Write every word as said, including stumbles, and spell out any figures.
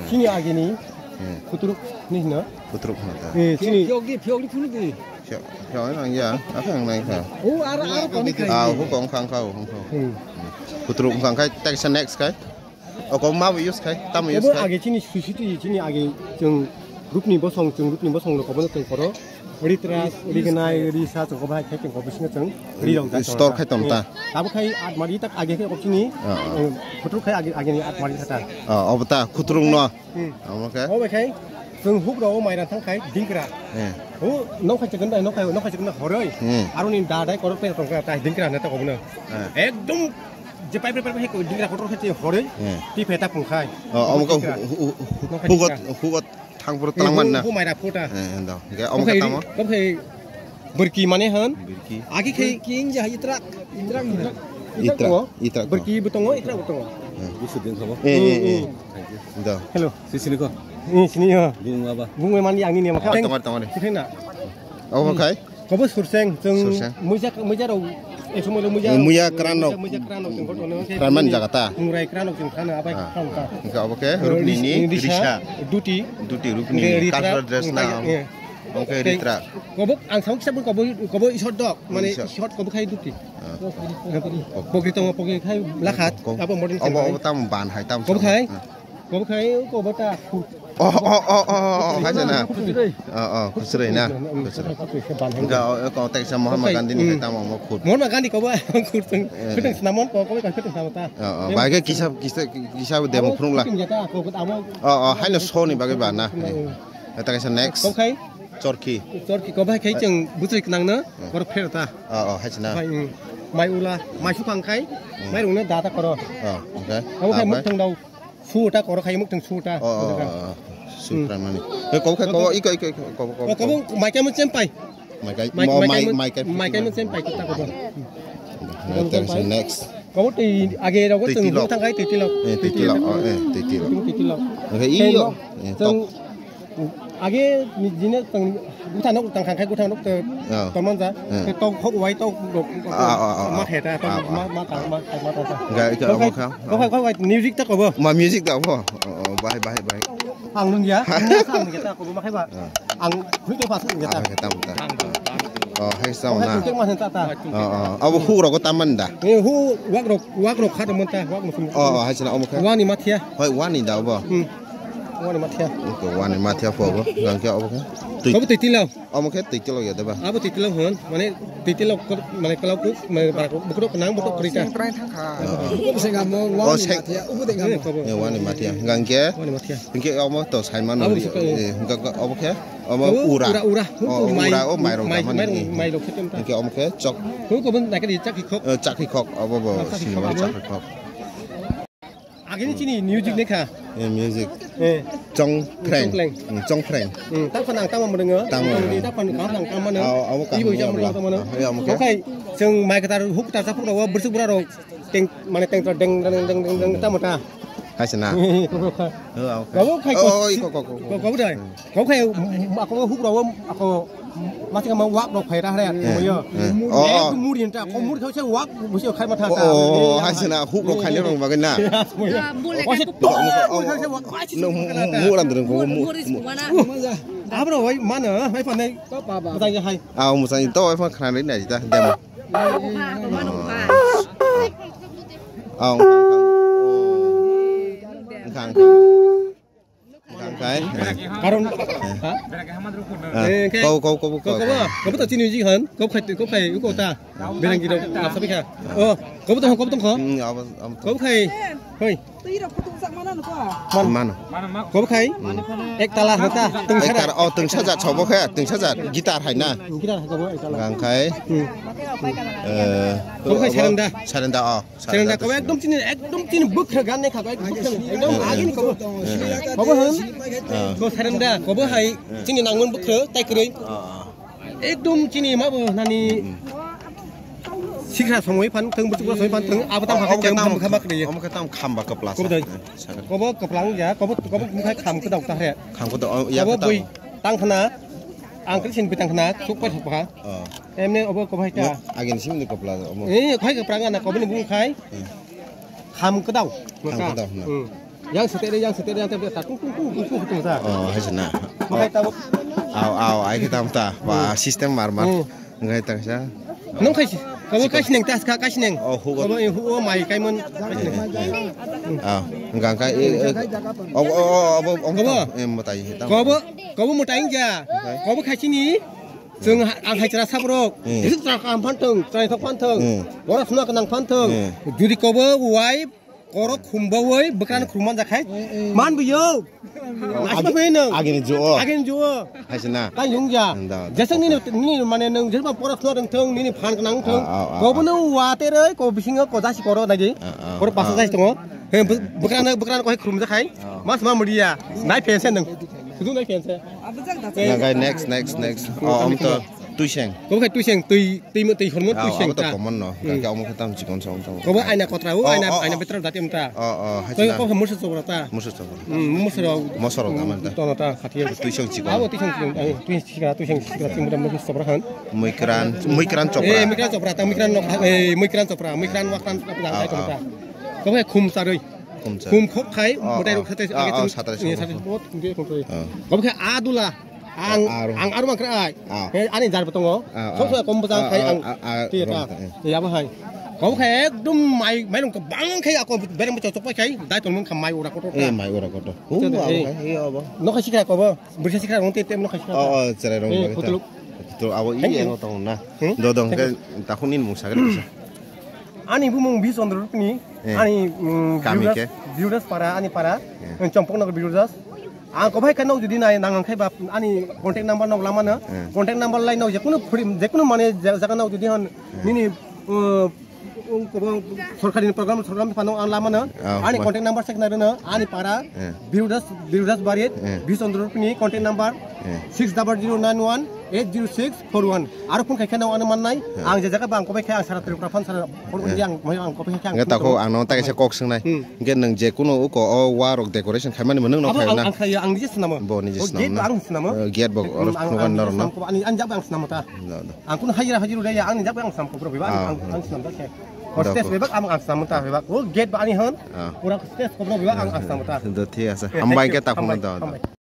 Chini agini Hmm. Kuturuk ni hino. Kuturuk hino ta. Eh, chini. Phiyok di, phiyok di phunu di. Phiyok, phiyok ang ya, apa yang lain kha? Oh, aro, aro kami khai. Ah, hukong khang khau, hukong. Hmm. Kuturuk khang khai, tak sa next khai. Oko ma use khai, tam use Obo khai. Age chini sushi tu chini age chwng rupni bosong, chwng rupni bosong lo kobo tong koro. Ritra, rignai, risa, chwng kobo hai khai chwng kobo singa chwng ri rong ta. Store khai tong ta. Abo khai at mari tak age khai opchini. Ah, ah. Kuturuk khai age, agini at mari ta. Ah, obo ta, kuturuk no. Hmm. Omo khe? Obo khai, chwng huk rok o mai rang thang khai, dingkra. Eh. O, nok khai chikon dai, nok khai, nok khai chikon dai horoi. Hmm. Aroni da dai korok pe tong kha, tai dingkra na ta kobo no. Eh. Ekdom, je pai pai pai pai ko dingkra kotor khai horoi. Eh. Ti phe ta pung khai. Oh, omo khe Dingkra. Hu-, hu-, hu-, Nok khai hugot, dingkra. Hugot thang puro Eh, tlang man hu-, na. Hu mai ra phuta. Eh, endo. Khe omo Obo khai khe tamo? Obo khai Berki mane hwn? Berki. Agi khai king ja itrak. Itrak. Itrak, itrak. Berki bo tongo, itrak bo tongo. Hmm. Gusu din khabo. Eh, eh, eh. Hmm, hmm. Thank you. Do. Hello. Si sini ko? Hmm, sini ho. Bung aba. Bung mani angni niam kha. Tongor, tongor. Sini na. Obo khai? Kobo surseng, chwng Surseng. Muija, muija rok, eh, somoi lo muija Eh, muija rok, kran rok. Muija kran rok chwng koto no. Kran man jaga ta? Mungrai kran rok chwng khana, abai Ah. Khana ta. Hingke obo khe Rukmini Risa, Risa. Duti. Duti Rukmini. Hingke Ritra, Cultural dress na. Hingke, eh. Oke, Tei Ritra. Kobo ang saung kisa kobo, kobo isot dok, mane Isot. Isot kobo khai duti. Ah. Pokri tongo, pokri khai lakhat, Ko-, abo modern obo, khai. Obo tam ban hai, tam Kobo sam. Khai? Ah. Kobo khai, kobo ta. Oh, oh, oh, oh, oh, hai jana. Khusri. Oh, oh, khusri na. Khusri. Khusri, khusri, ban hai. Enggak, oh, kau teks sama Mahatma Oke. Gandhi ni Hmm. hai tam omo khut. Mahatma Gandhi kobo khut teng. Eh. Khut teng senamon, kobo kai khut teng senamon ta. Oh, oh, Em. Bagai kisa, kisa, kisa demo Abo phunung la. Khut teng jata, kobo amo. Oh, oh, hai no so ni bagai ba na. Hmm. Eta kaisa next. Kok khai? Chorki. Chorki kok bai khai chwng bwtwi kwnang no, Eh. Kor pher ta. Oh, oh, hai china. Khai, mm, mai ula, mai su phang khai, Hmm. Mai rung no da ta koro. Oh, okay. Abo khai Ah, muk thang dau. Su ta koro khai muk thang su ta. Oh, oh, Bwtwi kha. Oh, oh. Su Hmm. pran mani. Eh, kok khai, kok, iko, iko, iko, kok, kok, Oh, kok. Kok mai kai muk chem pai. Mai kai, Mai, mo, mai mai, kai muk, mai kai, mai kai muk chem pai ta koro. Next, next. Kok tei age rok Tei chwng tilok. Thang khai tei tilok. Eh, tei tilok. Oh, eh, tei tilok. Tei tilok. Okay, Tei iyo. Nok, Eh, chwng tok. Age ni jine tang gutha nok tang khai gutha nok te Oh. Tong man ja. Eh. Te tok hok wai tok rok Ah, ah, ah, ah. Ma khe ta tok Ah, ah. Ma, ma ta ma ta ma ta. Ga, ga, Kok khai, omo kha. Kok khai, kok khai music ta kobo. Ma music da bo. Oh, oh, bahai, bahai, bahai. Ang nung ya. Ang nung ya ta kobo ma khai ba. Ah. Ang nung te pas nung ya ta. Ah, ta, ta. Oh, hai sa Kok khai na. Nung te ma ta ta. Oh, oh. Abo hu rok ta man da. Eh, hu wak rok, wak rok kha ta man ta, wak mo sum. Oh, oh, hai sa na omo kha. Wani mathia. Hoi, wani da bo. Hmm. Wani mathia. Oke, wani mathia pho bo. Gangke obo khe. Twi. Abo twi tilok. Omo khe twi tilok ya deba. Abo twi tilok hwn, mane twi tilok kor-, mane kalauk kuk, mane barak kuk, bukrok nang bukrok krita. Sing prai thang kha. Ah, ah. Ubu se ngamo, Oh, wani se- mathia, ubu de ngamo. Eh, kobo. Eh, wani mathia. Gangke. Wani mathia. Hingke omo to saimano Abo ri-, se ko- eh, gangke obo khe. Omo Abo ura. Ura, ura. Oh, Mai, ura, oh, mairok mai, tamani. Mai, Eh. Mairok khe temta. Hingke omo khe chok. Hu kobo naikhe chakhi khok. Eh, chakhi khok, obo bo, Chakhi sinima khok, abo. Chakhi khok. Agini chini music lekha. Eh, music. Eh. Chong Phreng. Chong Phreng. Hmm, chong Phreng. Hmm, tak phano ang tamo mrwngo. Tamo mrwngo. Tak phano ang tamo mrwngo. Aw, abo kaham Ibo ya jam bla. Mrwngo tamo mrwngo. Ah, ya, omo khe. Okai, chwng mai kwthar huk ta sa phukno, bwswk bwrarok teng, mane teng deng, deng, deng, deng, tamo ta. Hai se na. Kobo kha. Oh, okay. Kobo khai Oh, ko. Oh, iko, ko, ko, ko. Ko, kobo dai. Hmm. Kobo khai, ako huk rawo, ako Mati kama wak rok phai ra hre, Eh, moyo. Eh. Oh, Eh, oh. Muri ta, ko muri thau se wak, musi khai ma tha Oh, ta. Oh, hai se na, huk rok khai rong bagwi na. Moyo. Ah, bule O se kai to, muri thau se wak, No, mu, mu, mu, ram dren ko, mu, Muri mu. Sumana. Abro, wai, mana, wai, panai. Baba. Mutai hai. Ah, mutai to, wai, pan khana ri na, ta, dem. Mano kha, mano kha. Ah, khang, khang. Oh. Khang, khang. Tangkai. Karon, ha? Ah, Eh, kau, kau, kau, kau, kau, kau. Kau, kau to chini ji han, kau khai, kau khai, kau ta. Berang giro, apa bika? Oh, kau to, kau to kho? Hmm, apa, apa. Kau khai. Hoi. Mana? Mana? Kau khai? Hmm. Ek tala hota, teng Ek sara. Tala, oh, teng saja, chobo khai, teng saja, gitar hai na. Gitar hai kau ek tala. Tangkai. Hmm. Eh, Kau khai apa? Sarenda. Sarenda, oh. Serenda kobo ekdom chini, ekdom chini bwkha gan ne kha, ekdom bwkha, ekdom agi ni kobo. Kobo hwn, ko serenda, kobo hai, chini nangmani bwkha, tai kwrwi. Ekdom chini ma bo nani sikha somoi phan thang, bwswk somoi phan thang, abo tam Oh, hakhe omo khe chang tam, bwkha bak ni. Omo khe tam khamba kwpla Kobo sa. Dai. Kobo kwplang ya, kobo, kobo bwkha kham kwdok ta hre. Kham kwdok, oh, ya Kobo kwdok. Bwi tang khna, ang kri sin bwi tang khna, suk pai suk bwkha. Oh. Emne obo kobo hai ta. Agin simi ni kopla omo. Eh, khai kwprang na kobo ni bung khai. Hmm. Kham kwdau. Kham kwdau, na. Hmm. Yang setere, yang setere, yang setere, ta tung, tung, tung, tung, tung, tung, sa. Oh, hai sana. Makai tabuk. Au, au, ai kita ta. Wah, system mar mar. Hmm. Ngai ta sa. Nung khai si. Kabo kai sineng ta, ka-, kai sineng. Oh, hugo. Kabo, eh, hugo mai kai mon. Kai sineng. Ah, enggak, enggak, eh, eh. Oh, oh, oh, oh, oh, Kabo? Eh, mau tanya. Kabo, kabo mau tanya ja. Oke. Kabo khai sini. Chwng ha-, ang hai chwra sabrok. Hmm. Isi chwra kam phan thung, chwrai thok phan thung. Hmm. Borok suna kanang phan thung. Hmm. Judi kobo wai korok khumbawi bwkrano khum man jakhai. Hmm, hmm. Man buyo. Asma bai nung. Agini juo. Agini juo. Hai sina. Kai yung ja. Hmm, da, da. Jasang nini, nini mane nung jesma borok suna thung, nini phan kanang thung. Ah, ah, ah, kobo ah. Nung wate roi, ko bisingo ko jasi koro nagi. Ah, ah, koro pasa ah. Jasi tongo. He, bw-, bwkrano, bwkrano ko hai khum jakhai. Ah. Mas ma mudia. Nai phense nung. Sudu nai phense. Nagai next, next, next. Oh, om to tuiseng. Kobo khai tuiseng, tui, tui mo, tui hormo, ah, tuiseng abo to ta. Common no. Hmm. Kaki omo khe tam chikon sa, om to. Kobo aina kotra, o oh, aina, oh, aina oh. Betra dati om ta. Oh, oh, hai koi sina. Kobo musu chobra ta. Musu chobra. Hmm, musu ro. Mosoro ta man ta. Tono ta, khatiya. Tuiseng chikon. Abo tuiseng chikon, eh, tuiseng chikon, tuiseng chikon, chikon, chikon, chikon, chobra han. Muikran, muikran chopra. Eh, muikran chopra, ta muikran no, eh, muikran chopra, muikran wakran, ah, ah. Kobo khai khum saroi. Khum sa. Khum khok khai, oh, motai oh. Rok sate, oh, oh, sate, sate, sate, sate, sate. Oh. Kobo khai adula. Ang, ah, aro. Ang aro mangkra ai. Ah. He, ani jar betongo. Ah, ah. Sok sok kom bajang khai ang. Ah, ah, ah, tiya ta. Rong ta, eh. Tiya ba hai. Kobo khai ekdom mai, mai rong kebang khai ako bereng becho chok pai khai. Dai ton mon kham mai ura kotor. Eh, mai ura kotor. Hu, eh. Abo khai, eh, abo. No khai sikra kobo. Bursa sikra rong te, te no khai sikra. Oh, oh, cherai rong. Eh, ba kita. Putuluk. Putuluk abo. Thank you. Iya no tong na. Hmm? Dodong. Thank you. Ke takhun ni mung sakri. Ani bumung Bisondro Rukni, eh. Ani, mm, kami Birudas, ke? Birudas para, ani para, eh. Chompok Nagar Birudas. Ang kobo hai khe nog jodi nai nang khe ba ani contact number nog lamano. Eh. Contact number lai nog jekunu phuri, jekunu mane ja-, jaga nog jodi hon, eh. Nini, uh, um, kobo sorkari program, sorkari phano ang lamano. Oh, ani ma- contact number sek nai reno, ani para, eh. Birudas, Birudas Barit, eh. Bisondro Rukni contact number, eh. Six double zero nine one eight zero six four one. Aro phone khai khe no ano mannai. Hmm. Ang je jaga bang kobai khe ang sara Tripura phan sara phone, hmm. Ang, ang kobai khe ang. Nge phone tako ko. Ang no ta kaisa kok swngnai. Hmm. Nge nang je kuno uko o wa rok decoration khai mani mwnang no. Abo khai ang, na. Ang khai ang nije swnamo. Bo nije swnamo. O gate na. Ang swnamo. Eh, gate bo oro. Hmm, ang, phone ang norok nije no. Swnamo, ani ang jaga ang swnamo ta. No, no. Ang kuno hajira hajiru daya ang jaga ang swnamo bro beba. Ah, ang, hmm. Ang swnamo ta khe. O da stage ko. Beba ang, ang swnamo ta beba. O gate ba ani hon. Ah. Pura stage ko bro beba ang, ang swnamo ta. Do thik ase. Eh, hambai thank you. Khe ta phone hambai, da. Hambai.